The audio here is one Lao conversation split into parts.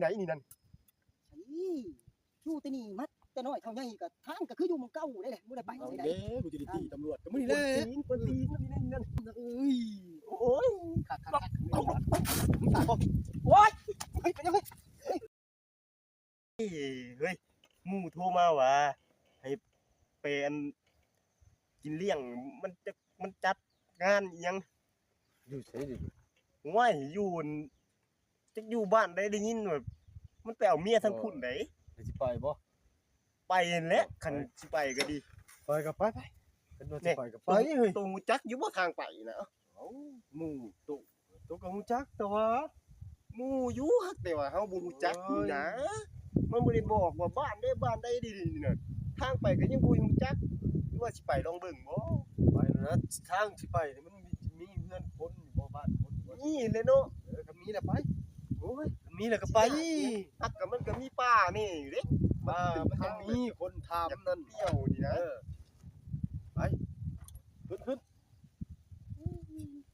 ໃດນີ້ນັ້ນ ໄອ້ ຢູ່ແຕ່ນີ້ມາແຕ່ນ້ອຍເທົ່າໃຫຍ່ ກໍທາງກໍຄືຢູ່ໝ່ອງເກົ່າໄດ໋ແຫຼະ ບໍ່ໄດ້ໄປໃສໃດ໋. ເອົາເດ້ ກູຈະໄດ້ຕີຕຳຫຼວດ ກໍມື້ນີ້ແຫຼະ ກວນຕີນ ກວນຕີນ ກວນຕີນ ກວນຕີນ ເອີຍ ໂອ້ຍ ຄັກໆໆ ໂອ້ຍ ເປັນຫຍັງເຮີ້ຍ? ເອີຍ ເຮີ້ຍ ໝູ່ໂທມາວ່າໃຫ້ໄປ ອັນ ກິນລ້ຽງ ມັນຈັກ ມັນຈັດງານອີ່ຫຍັງ. ຢູ່ໃສເດ? ໂອ້ຍ ຢູ່ ອັນ ຈັກຢູ່ບ້ານໃດ ໄດ້ຍິນວ່າມັນໄປເອົາເມຍທາງພຸ້ນໃດ໋. ແລ້ວຊິໄປບໍ່? ໄປຫັ້ນແຫຼະ ໄປ ຄັນຊິໄປກໍດີ. ໄປກໍໄປ ໄປ ຄັນວ່າຊິໄປກໍໄປ. ເຮີ້ຍ ໂຕຮູ້ຈັກຢູ່ບໍ່ທາງໄປນະ? ເອົ້າ ໝູ່ໂຕ ໂຕກໍຮູ້ຈັກ ແຕ່ວ່າໝູ່ຢູ່ ຫາກແຕ່ວ່າເຮົາບໍ່ຮູ້ຈັກນີ້ນະ. ໂອ້ຍ ມັນບໍ່ໄດ້ບອກວ່າບ້ານໃດ ບ້ານໃດ ນີ້ນະ ທາງໄປກໍຍັງບໍ່ຮູ້ຈັກ ຫຼືວ່າຊິໄປລອງເບິ່ງບໍ່? ໄປນະ ທາງຊິໄປນີ້ມັນມີ ມີເຮືອນຄົນຢູ່ບໍ່ ບ້ານຄົນຢູ່ບໍ່? ມີແຫຼະເນາະ. ເອີ ຄັນມີແລ້ວໄປ. ໂອ້ຍ ຄັນມີແລ້ວກໍໄປ. ຫາກກໍມັນກໍມີປ່າແດ່ຢູ່ເດ້ ປ່າ ມັນກໍມີຄົນຖາມນັ້ນ ຢາກທ່ຽວນີ້ນະ. ເອີ ໄປ ຂຶ້ນ ຂຶ້ນ.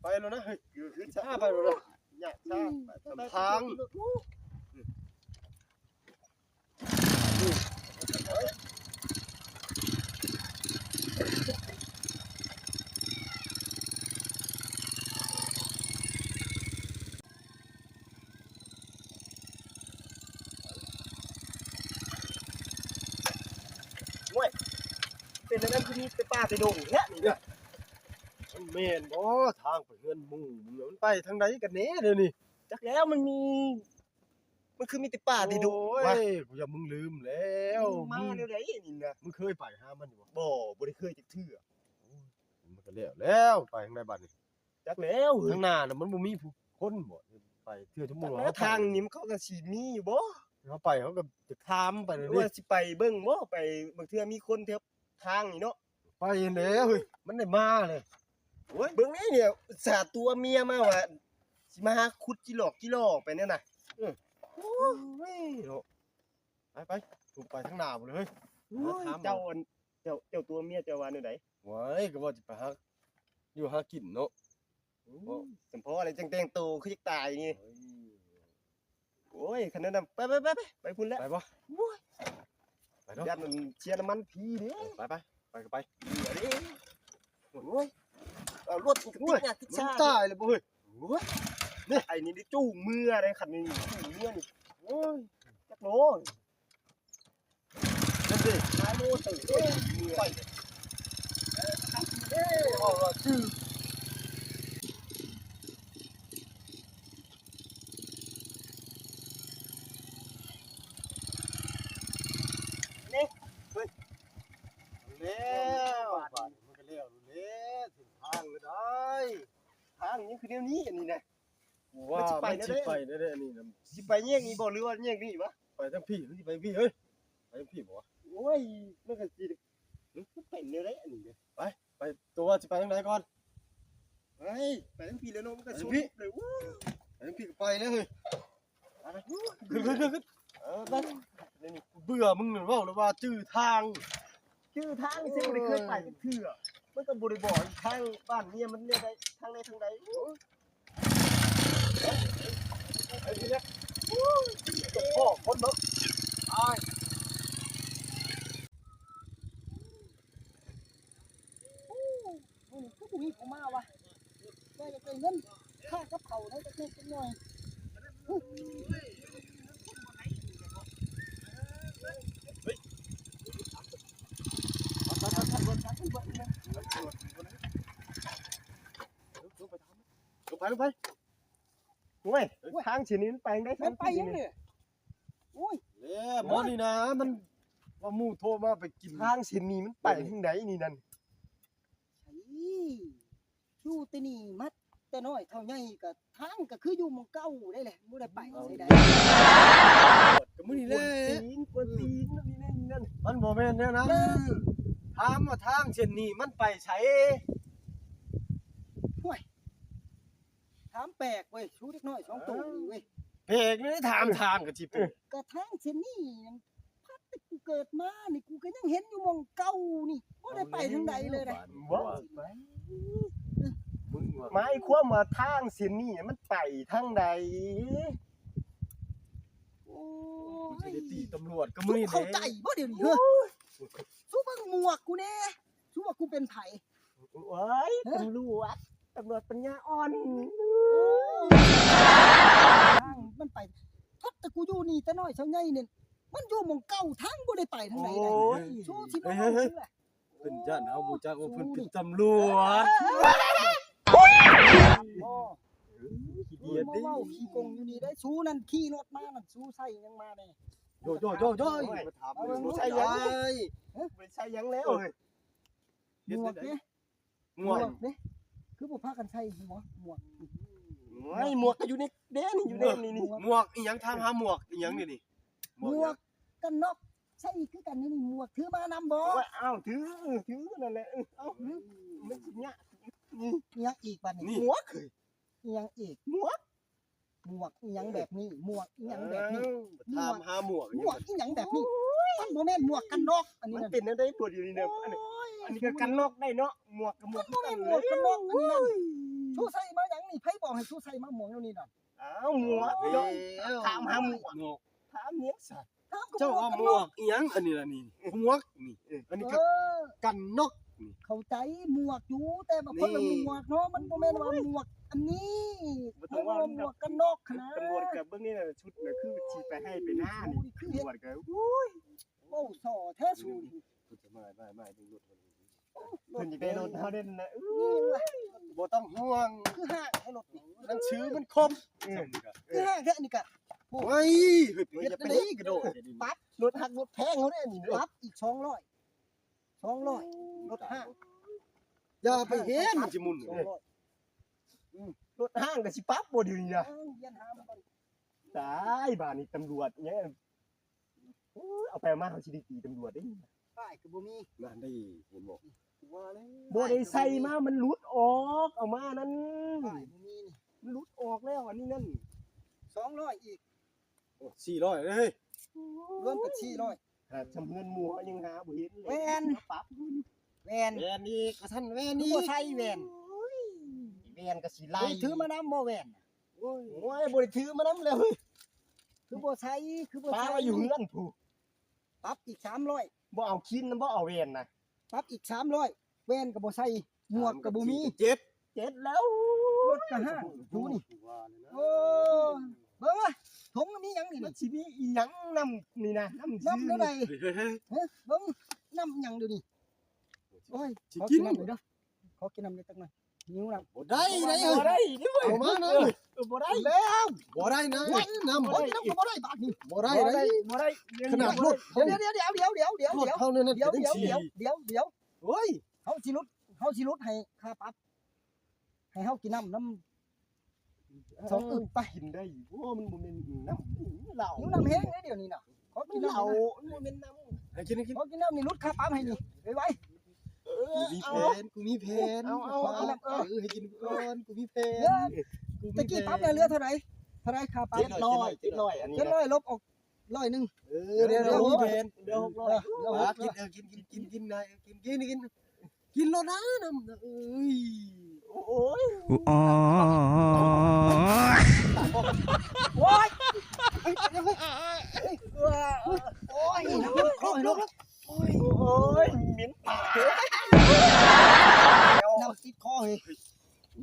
ໄປແລ້ວນະເຮີ້ຍ ຄື ຄື ຊ້າໄປແລ້ວນະ ຍາກຊ້າ ໄປ ໄປ ໄປ ທາງ ໂອ້ຍ ເປັນແນວນັ້ນ ຄືມີແຕ່ປ່າແຕ່ດົງແທ້ນີ້ນະ. ມັນແມ່ນບໍ່ ທາງໄປເຮືອນໝູ່ ມັນໄປທາງໃດກັນແດ່ດຽວນີ້? ຈັກແລ້ວ ມັນມີ ມັນຄືມີແຕ່ປ່າແຕ່ດົງ. ໂອ້ຍ ວະ ກູຢານມຶງລືມແລ້ວ. ມາແນວໃດນີ້ນະ? ມຶງເຄີຍໄປຫາມັນຢູ່ບໍ່? ບໍ່ ບໍ່ໄດ້ເຄີຍຈັກເທື່ອ. ໂອ້ຍ ມັນກໍແລ້ວແລ້ວ ໄປທາງໃດບັດນີ້? ຈັກແລ້ວ ທາງໜ້ານະ ມັນບໍ່ມີຜູ້ຄົນບໍ່? ໄປເທື່ອ ສົມມຸດວ່າເຮົາໄປ ທາງນີ້ມັນ ເຂົາກໍຊິມີຢູ່ບໍ່? ເຮົາໄປ ເຮົາກໍຈະຖາມໄປເລີຍ ວ່າຊິໄປເບິ່ງບໍ່? ໄປ ບາງເທື່ອມີຄົນແຖວທາງນີ້ເນາະ. ໄປຫັ້ນແຫຼະເຮີ້ຍ ມັນໄດ້ມາເລີຍ. ໂອ້ຍ ເບິ່ງນີ້ ອຸດສ່າຕົວເມຍມາວ່າຊິມາຫາຂຸດຈີຫຼອກຈີຫຼໍໄປແນວນະ. ເອີ ໂອ້ຍເນາະ ໄປໆ ໄປທາງໜ້າພຸ້ນເລີຍເຮີ້ຍ. ໂອ້ຍ ເຈົ້າ ອັນ ເຈົ້າ ເຈົ້າຕົວເມຍເຈົ້າວ່າແນວໃດ? ໂອ້ຍ ກໍວ່າຊິໄປຫາຢູ່ຫາກິນເນາະ. ໂອ້ຍ ໂອ້ ສຳພໍແລ້ວຈັ່ງແຕ່ງໂຕຄືຢາກຕາຍນີ້. ໂອ້ຍ ໂອ້ຍ ຄັນນັ້ນນະ ໄປໆໆໆ ໄປພຸ້ນແຫຼະ. ໄປບໍ່? ໂອ້ຍ ໄປເນາະ ຢ້ານມັນເສຍນ້ຳມັນຜີເດ້. ເອີ ໄປໆ ໄປກໍໄປ. ໂອ້ຍ ເອົາລົດມັນກໍຕິດຍາກຕິດຊາ ມັນຕາຍແລ້ວບໍ່ເຮີ້ຍ? ໂອ້ຍ ນີ້ ໄອ້ນີ້ໄດ້ຈູງເມືອໄດ໋ ຄັນນີ້ຈູງເມືອນີ້. ໂອ້ຍ ຈັກໂລ. ນັ້ນເດ້ ຫຼາຍໂລເຕີບເດ້. ໄປເດ້ ເວົ້າວ່າຊື່ ນີ້ ເຮີ້ຍ ແລ້ວ ບາດນີ້ມັນກໍແລ້ວແລ້ວ ເສັ້ນທາງກໍໄດ້. ທາງຍັງຄືແນວນີ້ ອັນນີ້ນະ. ວ່າມັນຊິໄປແນວໃດ ມັນຊິໄປແນວໃດ ອັນນີ້ນະ ຊິໄປແຍກນີ້ບໍ່ ຫຼືວ່າແຍກນີ້ວະ? ໄປທາງພີ້ ມັນຊິໄປທາງພີ້ເຮີ້ຍ. ໄປທາງພີ້ບໍ່ວະ? ໂອ້ຍ ມັນກໍຊິ ຫຶ ມັນໄປແນວໃດ ອັນນີ້ເດ້? ໄປ ໄປ ຕົວຊິໄປທາງໃດກ່ອນ? ໄປ ໄປທາງພີ້ແລ້ວເນາະ ມັນກໍສຸດເລີຍ. ໂອ້ຍ ໄປທາງພີ້ກໍໄປແລ້ວເຮີ້ຍ. ຂຶ້ນ ຂຶ້ນ ຂຶ້ນ ຂຶ້ນ. ເອີ ໄປ ເບື່ອມຶງນັ້ນ ເວົ້າແລ້ວວ່າຈື່ທາງ ຈື່ທາງ ຊິບໍ່ໄດ້ເຄີຍໄປຈັກເທື່ອ ມັນກໍບໍ່ໄດ້ບອກທາງບ້ານເມຍມັນແນວໃດ ທາງໃດທາງໃດ. ໂອ້ຍ ໄປເລີຍ ໂອ້ຍ ຈະພໍ້ຄົນເນາະ ອ້າຍ. ມື້ນີ້ຄືບໍ່ມີຜູ້ມາວະ ວ່າຢາກໄດ້ເງິນຄ່າກັບເຂົ້າແດ່ຈັກໜ້ອຍຈັກໜ້ອຍ. ລົງໄປ ລົງໄປ ໂອ້ຍ ທາງເສັ້ນນີ້ມັນໄປຈັ່ງໃດ? ມັນໄປຫຍັງນີ້? ໂອ້ຍ ແລ້ວໝໍນີ້ນະ ມັນວ່າໝູ່ໂທມາໄປກິນ ທາງເສັ້ນນີ້ມັນໄປທາງໃດນີ້ນັ້ນ? ໄອ້ ຢູ່ແຕ່ນີ້ມາແຕ່ນ້ອຍເທົ່າໃຫຍ່ ກໍທາງກໍຄືຢູ່ໝ່ອງເກົ່າໄດ໋ແຫຼະ ບໍ່ໄດ້ໄປໃສໃດ. ກໍມື້ນີ້ແຫຼະ ກວນຕີນ ກວນຕີນ ນັ້ນນີ້ນັ້ນ ມັນບໍ່ແມ່ນແນວນັ້ນ. ເອີ ຖາມວ່າທາງເສັ້ນນີ້ມັນໄປໃສ? ຫ້ວຍ ຖາມແປກເວີຍ ຊູເດັກນ້ອຍສອງໂຕນີ້ເວີຍ. ແປກແນວໃດ ຖາມທາງກໍຊິແປກ. ກໍທາງເສັ້ນນີ້ ພັດແຕ່ກູເກີດມານີ້ ກູກໍຍັງເຫັນຢູ່ໝ່ອງເກົ່ານີ້ ບໍ່ໄດ້ໄປທາງໃດເລີຍນະ. ເວົ້າໄປ ມຶງວ່າ ໝາຍຄວາມວ່າທາງເສັ້ນນີ້ມັນໄປທາງໃດ? ໂອ້ ຕີຕຳຫຼວດກໍມື້ນີ້ແຫຼະ ເຂົ້າໃຈບໍ່ດຽວນີ້ ເຮີ້ຍ ສູເບິ່ງໝວກກູແດ່ ສູວ່າກູເປັນໃຜ? ໂອ້ຍ ເຮີ້ຍ ຕຳຫຼວດ ຕຳຫຼວດປັນຍາອ່ອນ ມັນໄປ ພັດແຕ່ກູຢູ່ນີ້ແຕ່ນ້ອຍເທົ່າໃຫຍ່ນີ້ ມັນຢູ່ໝ່ອງເກົ່າ ທາງບໍ່ໄດ້ໄປທາງໃດໃດ ໂອ້ຍ ສູຊິມາເວົ້າຫຍັງລະ? ເພິ່ນຢ້ານເຮົາບໍ່ຈັກວ່າເພິ່ນເປັນຕຳຫຼວດ ບໍ່ ເອີ ຂີ້ດຽດເດ້ ເວົ້າຂີ້ກົງຢູ່ນີ້ໄດ໋ ສູນັ້ນຂີ່ລົດມານັ້ນ ສູໃສ່ຫຍັງມາແດ່? ໂຢ ໂຢ ໂຢ ໂຢ ມາຖາມ ເອີ ບໍ່ໃສ່ຫຍັງ ເອີ ບໍ່ໃສ່ຫຍັງແລ້ວ ເອີ ໝວກເດ້ ໝວກ ໝວກເດ້ ຄືບໍ່ພາກັນໃສ່ໝວກ ໝວກ ໂອ້ຍ ໝວກກໍຢູ່ໃນເດ້ນີ້ ຢູ່ໃນນີ້ ໝວກ ໝວກອີ່ຫຍັງ? ຖາມຫາໝວກອີ່ຫຍັງດຽວນີ້? ໝວກກັນນອກໃສ່ອີກຄືກັນນີ້ ໝວກຖືມານຳບໍ່? ໂອ້ຍ ອ້າວ ຖື ຖືນັ້ນແຫຼະ ເອີ ເອົ້າ ມັນຊິຍາກ ອີ່ຫຍັງອີກບາດນີ້? ໝວກ ອີ່ຫຍັງອີກ? ໝວກ ໝວກອີ່ຫຍັງແບບນີ້? ໝວກອີ່ຫຍັງແບບນີ້? ເອົ້າ ຖາມຫາໝວກ ໝວກອີ່ຫຍັງແບບນີ້? ໂອ້ຍ ມັນບໍ່ແມ່ນໝວກກັນນອກ ອັນນີ້ ມັນເປັນແນວໃດ? ໂອ້ຍ ອັນນີ້ກໍກັນນອກໄດ້ເນາະ ໝວກກໍໝວກ ມັນບໍ່ແມ່ນໝວກກັນນອກ ອັນນີ້ນັ້ນ ໂອ້ຍ ສູໃສ່ມາຫຍັງນີ້? ໃຜບອກໃຫ້ສູໃສ່ມາໝວກແນວນີ້ນັ້ນ? ອ້າວ ໝວກເນາະ ຖາມຫາໝວກ ຖາມຫຍັງຊັ້ນ? ເຈົ້າວ່າໝວກອີ່ຫຍັງ? ອັນນີ້ລະນີ້ ໝວກນີ້ ເອີ ອັນນີ້ກໍ ເອີ ກັນນອກນີ້ ເຂົ້າໃຈໝວກຢູ່ ແຕ່ວ່າຄົນລະໝວກເນາະ ມັນບໍ່ແມ່ນວ່າໝວກອັນນີ້ ບໍ່ຕ້ອງວ່າໝວກກັນນອກຫັ້ນນະ ຕຳຫຼວດກໍເບິ່ງນີ້ນະ ຊຸດນະ ຄືຊິໄປໄຮ່ໄປນານີ້ ຕຳຫຼວດກໍ ໂອ້ຍ ເວົ້າສໍ້ແທ້ສູນີ້ ເພິ່ນຈະມາ ມາ ມາເບິ່ງລົດ ເພິ່ນຢາກໄດ້ລົດເຮົາເດ້ນະ ບໍ່ຕ້ອງຫ່ວງ ຄືຮ້າງແທ້ລົດນີ້ ໜັງສືມັນຄົບ ເອີ ຄືຮ້າງແທ້ນີ້ກະ ໂອ້ຍ ເຮັດໄດ້ກະໂດດ ປັບ ລົດຮັກລົດແພງເຮົາເດ້ນີ້ ປັບອີກສອງຮ້ອຍ ສອງຮ້ອຍ ລົດຮ້າງ ຢ່າໄປເຮັດ ມັນຊິໝຸ່ນ ສອງຮ້ອຍ ລົດຮ້າງກະຊິປັບບໍ່ດຽວນີ້ນະ ຕາຍ ບາດນີ້ຕຳຫຼວດແຍງ ໂອ້ຍ ເອົາໄປເອົາມາເຮົາຊິໄດ້ຕີຕຳຫຼວດເດ້ ປ້າຍກໍບໍ່ມີ ນັ້ນເດ້ ເຫັນບໍ່? ວ່າແລ້ວ ບໍ່ໄດ້ໃສ່ມາ ມັນຫຼຸດອອກ ເອົາມານັ້ນ ປ້າຍບໍ່ມີນີ້ ມັນຫຼຸດອອກແລ້ວ ອັນນີ້ນັ້ນ ສອງຮ້ອຍອີກ ໂອ້ ສີ່ຮ້ອຍເດ້ ຮວມເປັນສີ່ຮ້ອຍ ຫາຈຳເງິນໝູ່ເຮົາຍັງຫາບໍ່ເຫັນເລີຍ ແວ່ນ ປັບ ແວ່ນ ແວ່ນອີກ ວ່າຊັ້ນ ແວ່ນອີກ ຄືບໍ່ໃສ່ແວ່ນ ໂອ້ຍ ແວ່ນກໍຊິໄລ່ ຖືມານຳບໍ່ແວ່ນ? ໂອ້ຍ ໂອ້ຍ ບໍ່ໄດ້ຖືມານຳແລ້ວ ຄືບໍ່ໃສ່ ຄືບໍ່ໃສ່ ປະໄວ້ຢູ່ເຮືອນພຸ້ນ ປັບອີກສາມຮ້ອຍ ບໍ່ເອົາຄິນນຳ ບໍ່ເອົາແວ່ນນະ ປັບອີກສາມຮ້ອຍ ແວ່ນກໍບໍ່ໃສ່ ໝວກກໍບໍ່ມີ ເຈັດ ເຈັດແລ້ວ ລົດກໍຫ້າງ ຢູ່ນີ້ ໂອ້ ເບິ່ງວ່າຖົງມີຫຍັງນີ້ ມັນຊິມີອີ່ຫຍັງນຳນີ້ນະ ນຳ ນຳແນວໃດ? ເບິ່ງ ນຳຫຍັງດຽວນີ້? ໂອ້ຍ ຊິກິນນ້ຳເດີ ຂໍກິນນ້ຳເດີຈັກໜ່ອຍ ຫິວນ້ຳ ບໍ່ໄດ້ເດ້ ບໍ່ໄດ້ເດ້ ເອົາມານະ ເອີ ບໍ່ໄດ້ແລ້ວ ບໍ່ໄດ້ນະ ນ້ຳ ບໍ່ໄດ້ ບໍ່ໄດ້ບາດນີ້ ບໍ່ໄດ້ເດ້ ບໍ່ໄດ້ ຂະໜາດລົດ ດຽວ ດຽວ ດຽວ ດຽວ ລົດເຮົານີ້ນະ ດຽວ ດຽວ ດຽວ ໂອ້ຍ ເຮົາຊິຫຼຸດ ເຮົາຊິຫຼຸດໃຫ້ຄ່າປັບ ໃຫ້ເຮົາກິນນ້ຳນຳ ສອງອຶກໄປ ກິນໄດ້ ໂອ້ ມັນບໍ່ແມ່ນນ້ຳ ເຫຼົ້າ ຫິວນ້ຳແຮງເດ້ດຽວນີ້ນະ ຂໍກິນນ້ຳ ເຫຼົ້າ ມັນບໍ່ແມ່ນນ້ຳ ໃຫ້ກິນ ໃຫ້ກິນ ຂໍກິນນ້ຳນີ້ ຫຼຸດຄ່າປັບໃຫ້ນີ້ ໄວໆ ເອີ ກູມີແຜນ ກູມີແຜນ ເອົາ ເອົາ ເອົາ ເອີ ໃຫ້ກິນກ່ອນ ກູມີແຜນ ຕະກີ້ປັບແລ້ວເຫຼືອເທົ່າໃດ? ເທົ່າໃດຄ່າປັບ? ເຈັດຮ້ອຍ ເຈັດຮ້ອຍ ອັນນີ້ ເຈັດຮ້ອຍ ລົບອອກຮ້ອຍໜຶ່ງ ເອີ ດຽວ ດຽວ ເຫຼືອຫົກຮ້ອຍ ເຫຼືອຫົກຮ້ອຍ ກິນ ເອີ ກິນ ກິນ ກິນ ກິນ ກິນ ກິນ ກິນ ກິນ ກິນໂລດນະ ນ້ຳ ເອີຍ ໂອ້ຍ ໂອ້ຍ ໂອ້ຍ ໂອ້ຍ ໂອ້ຍ ເໝັນປາກ ນ້ຳຕິດຄໍເຮີ້ຍ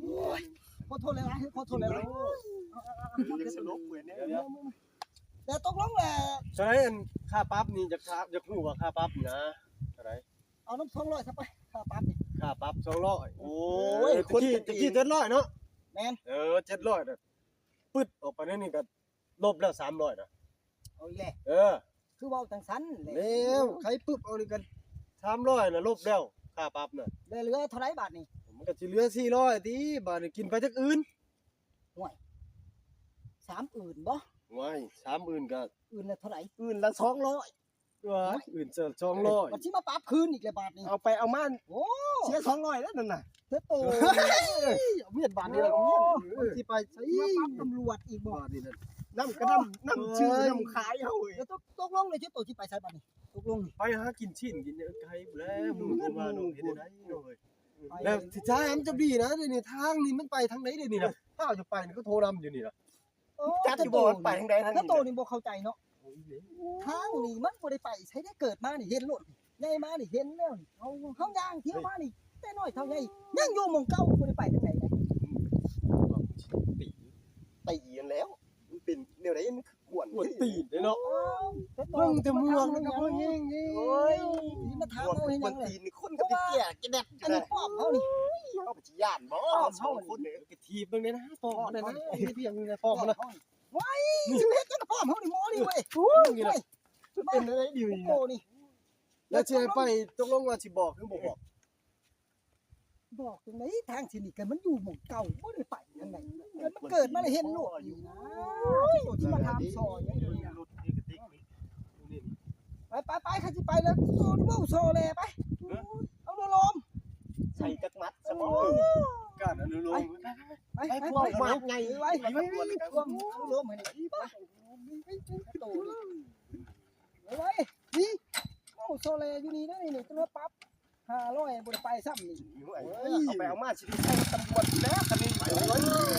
ໂອ້ຍ ຂໍໂທດຫຼາຍໆ ຂໍໂທດຫຼາຍໆ ດຽວ ດຽວ ດຽວ ແລ້ວຕົກລົງແລ້ວ ເທົ່າໃດ ອັນຄ່າປັບນີ້ ຢາກຖາມ ຢາກຮູ້ວ່າຄ່າປັບນີ້ນະ ເທົ່າໃດ? ເອົານຳສອງຮ້ອຍຊະໄປ ຄ່າປັບນີ້ ຄ່າປັບສອງຮ້ອຍ ໂອ້ຍ ເອີ ຕະກີ້ ຕະກີ້ເຈັດຮ້ອຍເນາະ ແມ່ນ ເອີ ເຈັດຮ້ອຍນະ ປຶດອອກໄປໃນນີ້ກໍລົບແລ້ວສາມຮ້ອຍນະ ເອົາອີກແລ້ວ ເອີ ຄືເວົ້າຈັ່ງຊັ້ນແຫຼະ ແລ້ວ ໃຄປຶບເອົານີ້ກໍສາມຮ້ອຍນະ ລົບແລ້ວ ຄ່າປັບນະ ແລ້ວເຫຼືອເທົ່າໃດບາດນີ້? ມັນກໍຊິເຫຼືອສີ່ຮ້ອຍຕິ ບາດນີ້ກິນໄປຈັກອື່ນ? ຫ້ວຍ ສາມອື່ນບໍ່? ໂອ້ຍ ສາມອື່ນກໍ ອື່ນລະເທົ່າໃດ? ອື່ນລະສອງຮ້ອຍ ວ້າຍ ອື່ນສອງຮ້ອຍ ມັນຊິມາປັບຄືນອີກແລ້ວບາດນີ້ ເອົາໄປເອົາມາ ໂອ້ ເສຍສອງຮ້ອຍແລ້ວນັ້ນນະ ເສຍໂຕ ເອົາມຽດບາດນີ້ລະ ເອົາມຽດ ມັນຊິໄປໃສ ມາປັບຕຳຫຼວດອີກບໍ່ ບາດນີ້ນັ້ນ ນ້ຳກະນ້ຳ ນ້ຳຊື້ນ້ຳຂາຍເຮົາເອີຍ ແລ້ວຕົກ ຕົກລົງແລ້ວເຈົ້າໂຕຊິໄປໃສບາດນີ້ ຕົກລົງນີ້ ໄປຫາກິນຊີ້ນກິນໄກ່ພຸ້ນແຫຼະ ໝູ່ເພິ່ນວ່າເນາະ ເຮັດແນວໃດເນາະ ແລ້ວຊິຖາມເຈົ້າບີນະ ດຽວນີ້ທາງນີ້ມັນໄປທາງໃດດຽວນີ້ນະ ຖ້າເຮົາຈະໄປນີ້ ເຂົາໂທນຳຢູ່ນີ້ນະ ຈັກຢູ່ບໍ່ ມັນໄປທາງໃດທາງນີ້ ໂຕນີ້ບໍ່ເຂົ້າໃຈເນາະ ທາງນີ້ມັນບໍ່ໄດ້ໄປໃສເດ້ ເກີດມານີ້ເຫັນໂລດ ໃຫຍ່ມານີ້ເຫັນແລ້ວນີ້ ເຮົາ ເຮົາຍ່າງທ່ຽວມານີ້ ແຕ່ນ້ອຍເທົ່າໃຫຍ່ ຍັງຢູ່ໝ່ອງເກົ່າ ບໍ່ໄດ້ໄປທາງໃດເດ້. ຕີ ຕີຫັ້ນແລ້ວ ມັນເປັນແນວໃດ ມັນຄືກວນ ກວນຕີນເດ້ເນາະ. ເບິ່ງແຕ່ໝວກນີ້ກໍບໍ່ແຮງເດ້. ໂອ້ຍ ມາຖາມເຮົາເຮັດຫຍັງລະ ກວນຕີນນີ້ ຄົນກໍໄປເກຍກະແດດ ອັນນີ້ປ້ອມເຮົານີ້ ເຮົາກໍຊິຢ້ານບໍ່ ປ້ອມເຮົາ ສອງຄົນນີ້ ໄປຖີບເບິ່ງແດ່ນະ ປ້ອມເຮົານັ້ນ ໄປທຽງເບິ່ງແດ່ນະ ປ້ອມເຮົານະ. ວ້າຍ ຊິເຮັດຫຍັງກັບປ້ອມເຮົານີ້ໝໍນີ້ເວີຍ. ໂອ້ຍ ເປັນໄດ້ດີນີ້ ໂອ້ນີ້ ແລ້ວຊິໃຫ້ໄປ ຕົກລົງວ່າຊິບອກຫຼືບໍ່ບອກ? ບອກຈັ່ງໃດ ທາງທີ່ນີ້ກໍມັນຢູ່ໝ່ອງເກົ່າ ບໍ່ໄດ້ໄປທາງໃດ ມັນເກີດມາແລ້ວເຫັນໂລດນີ້ນະ. ໂອ້ຍ ຊິມາຖາມຊໍຫຍັງຢູ່ນີ້ນະ. ໄປໆໆ ຄັນຊິໄປແລ້ວ ໂຕນີ້ເວົ້າຊໍແຫຼໄປ. ເອົາໂລມ ໃສ່ຈັກໝັດຊະບໍ່ ການອະນຸໂລມ ໄປ ໄປ ໄປ ພວກໝາກໃຫຍ່ ໄປ ໄປ ພວກອະນຸໂລມໃຫ້ນີ້ ໄປ ໂຕນີ້ ໄປ ໄປ ນີ້ ເວົ້າຊໍແຫຼຢູ່ນີ້ນະ ນີ້ ນີ້ ຕົວປັບ ຫ້າຮ້ອຍ ບໍ່ໄດ້ໄປຊ້ຳນີ້. ເອົາໄປເອົາມາຊິໄດ້ໃຊ້ຕຳຫຼວດຢູ່ແລ້ວຄັນນີ້ ໄປເລີຍ.